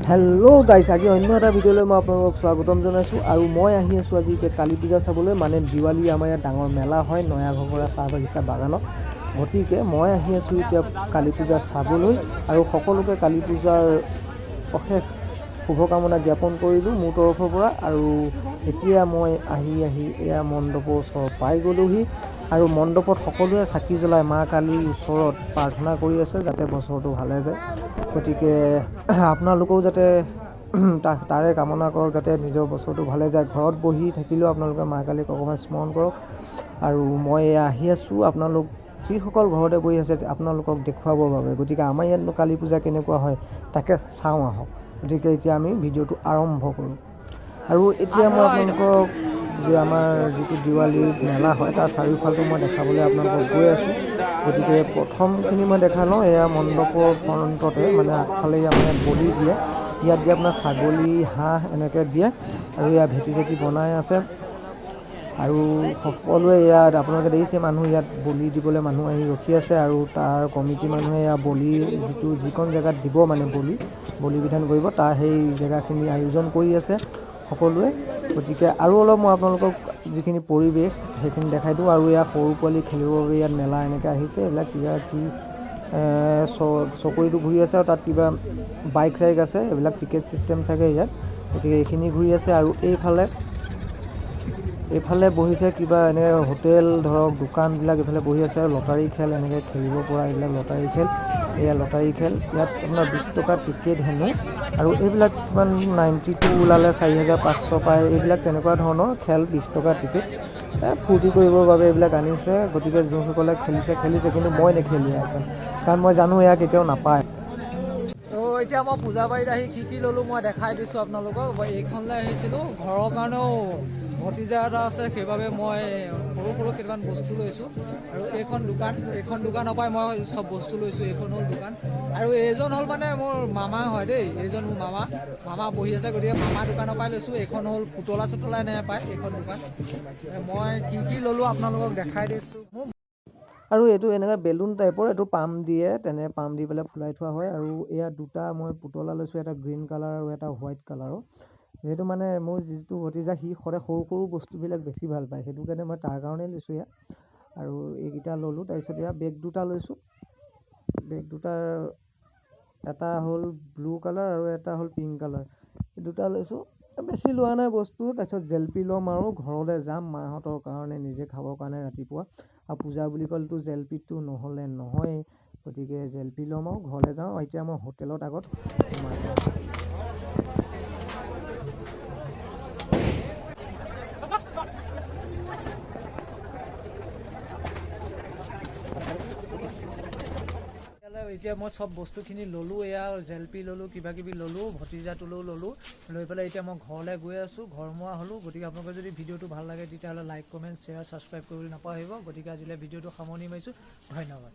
Hello' গাইছ, আজি অন্য এটা ভিডিঅ'লৈ মই আপোনালোকক স্বাগতম জনাইছোঁ। আৰু মই আহি আছোঁ আজি এতিয়া কালী পূজা চাবলৈ, মানে দিৱালী আমাৰ ইয়াত ডাঙৰ মেলা হয় নয়াঘোগৰা চাহ বাগিচা বাগানত। গতিকে মই আহি আছোঁ এতিয়া কালী পূজা চাবলৈ আৰু সকলোকে কালী পূজাৰ অশেষ শুভকামনা জ্ঞাপন কৰিলোঁ মোৰ তৰফৰ পৰা। আৰু এতিয়া মই আহি আহি এয়া মণ্ডপৰ ওচৰ পাই গ'লোহি আৰু মণ্ডপত সকলোৱে চাকি জ্বলাই মা কালীৰ ওচৰত প্ৰাৰ্থনা কৰি আছে যাতে বছৰটো ভালে যায়। গতিকে আপোনালোকেও যাতে তাৰে কামনা কৰক যাতে নিজৰ বছৰটো ভালে যায়। ঘৰত বহি থাকিলেও আপোনালোকে মা কালীক অকণমান স্মৰণ কৰক। আৰু মই এয়া আহি আছোঁ আপোনালোক যিসকল ঘৰতে বহি আছে আপোনালোকক দেখুৱাবৰ বাবে। গতিকে আমাৰ ইয়াতনো কালী পূজা কেনেকুৱা হয় তাকে চাওঁ আহক। গতিকে এতিয়া আমি ভিডিঅ'টো আৰম্ভ কৰোঁ। আৰু এতিয়া মই আপোনালোকক যে আমাৰ যিটো দিৱালীৰ মেলা হয় তাৰ চাৰিওফালটো মই দেখাবলৈ আপোনালোকক গৈ আছোঁ। গতিকে প্ৰথমখিনি মই দেখা লওঁ। এয়া মণ্ডপৰ ফ্ৰণ্টতে, মানে আগফালে আমাৰ ইয়াত বলি দিয়ে। ইয়াত দিয়ে আপোনাৰ ছাগলী, হাঁহ এনেকৈ দিয়ে। আৰু ইয়াত ভেটি চেটি বনাই আছে আৰু সকলোৱে ইয়াত আপোনালোকে দেখিছে মানুহ ইয়াত বলি দিবলৈ মানুহ আহি ৰখি আছে। আৰু তাৰ কমিটি মানুহে ইয়াত বলি যিটো যিকণ জেগাত দিব, মানে বলি বলি বিধান কৰিব, তাৰ সেই জেগাখিনি আয়োজন কৰি আছে সকলোৱে। গতিকে আৰু অলপ মই আপোনালোকক যিখিনি পৰিৱেশ সেইখিনি দেখাই দিওঁ। আৰু ইয়াত সৰু পোৱালি খেলিবৰ বাবে ইয়াত মেলা এনেকৈ আহিছে। এইবিলাক কিবা কি চকৰিটো ঘূৰি আছে আৰু তাত কিবা বাইক চাইক আছে, এইবিলাক টিকেট চিষ্টেম চাগে ইয়াত। গতিকে এইখিনি ঘূৰি আছে। আৰু এইফালে এইফালে বহিছে কিবা এনেকৈ হোটেল ধৰক দোকানবিলাক এইফালে বহি আছে। আৰু লটাৰী খেল এনেকৈ খেলিব পৰা এইবিলাক লটাৰী খেল, এয়া লটাৰী খেল। ইয়াত আপোনাৰ 20 টকা টিকেট হেনো। আৰু এইবিলাক কিছুমান 92 ওলালে 4500 পায়, এইবিলাক তেনেকুৱা ধৰণৰ খেল। 20 টকা টিকেট, ফূৰ্তি কৰিবৰ বাবে এইবিলাক আনিছে। গতিকে যোনসকলে খেলিছে খেলিছে, কিন্তু মই নেখেলোঁ এয়া খেল, কাৰণ মই জানো এয়া কেতিয়াও নাপায়। তো এতিয়া মই পূজাবাৰীত আহি কি কি ল'লোঁ মই দেখাই দিছোঁ আপোনালোকক। মই এইখনলৈ আহিছিলোঁ, ঘৰৰ কাৰণেও ভতিজা এটা আছে, সেইবাবে মই সৰু সৰু কেইটামান বস্তু লৈছোঁ। আৰু এইখন দোকান, এইখন দোকানৰ পৰাই মই চব বস্তু লৈছোঁ। এইখন হ'ল দোকান আৰু এইজন হ'ল মানে মোৰ মামা হয় দেই, এইজন মোৰ মামা। মামা বহি আছে, গতিকে মামা দোকানৰ পৰাই লৈছোঁ। এইখন হ'ল পুতলা চুতলা এনেকৈ পায় এইখন দোকান। মই কি কি ল'লোঁ আপোনালোকক দেখাই দিছোঁ মোৰ। আৰু এইটো এনেকুৱা বেলুন টাইপৰ, এইটো পাম্প দিয়ে, তেনে পাম্প দি পেলাই ফুলাই থোৱা হয়। আৰু এয়া দুটা মই পুতলা লৈছোঁ, এটা গ্ৰীণ কালাৰ আৰু এটা হোৱাইট কালাৰৰ। যিহেতু মানে মোৰ যিটো ভতিজা সি সদায় সৰু সৰু বস্তুবিলাক বেছি ভাল পায়, সেইটো কাৰণে মই তাৰ কাৰণেই লৈছোঁ এয়া। আৰু এইকেইটা ল'লোঁ। তাৰপিছত এয়া বেগ দুটা লৈছোঁ। বেগ দুটাৰ এটা হ'ল ব্লু কালাৰ আৰু এটা হ'ল পিংক কালাৰ, এই দুটা লৈছোঁ। বেছি লোৱা নাই বস্তু। তাৰপিছত জেলেপি ল'ম আৰু ঘৰলৈ যাম, মাহঁতৰ কাৰণে, নিজে খাবৰ কাৰণে ৰাতিপুৱা। আৰু পূজা বুলি ক'লেতো জেলেপিটো নহ'লে নহয়েই। গতিকে জেলেপি ল'ম আৰু ঘৰলৈ যাওঁ। এতিয়া মই হোটেলত আগত সোমাই যাওঁ। এতিয়া মই চব বস্তুখিনি ল'লোঁ, এয়া জেলেপি ল'লোঁ, কিবা কিবি ল'লোঁ, ভতিজাটোলৈও ল'লোঁ। লৈ পেলাই এতিয়া মই ঘৰলৈ গৈ আছোঁ, ঘৰমুৱা হ'লোঁ। গতিকে আপোনালোকৰ যদি ভিডিঅ'টো ভাল লাগে তেতিয়াহ'লে লাইক, কমেণ্ট, শ্বেয়াৰ, ছাবস্ক্ৰাইব কৰিবলৈ নাপাহৰিব। গতিকে আজিলৈ ভিডিঅ'টো সামৰণি মাৰিছোঁ। ধন্যবাদ।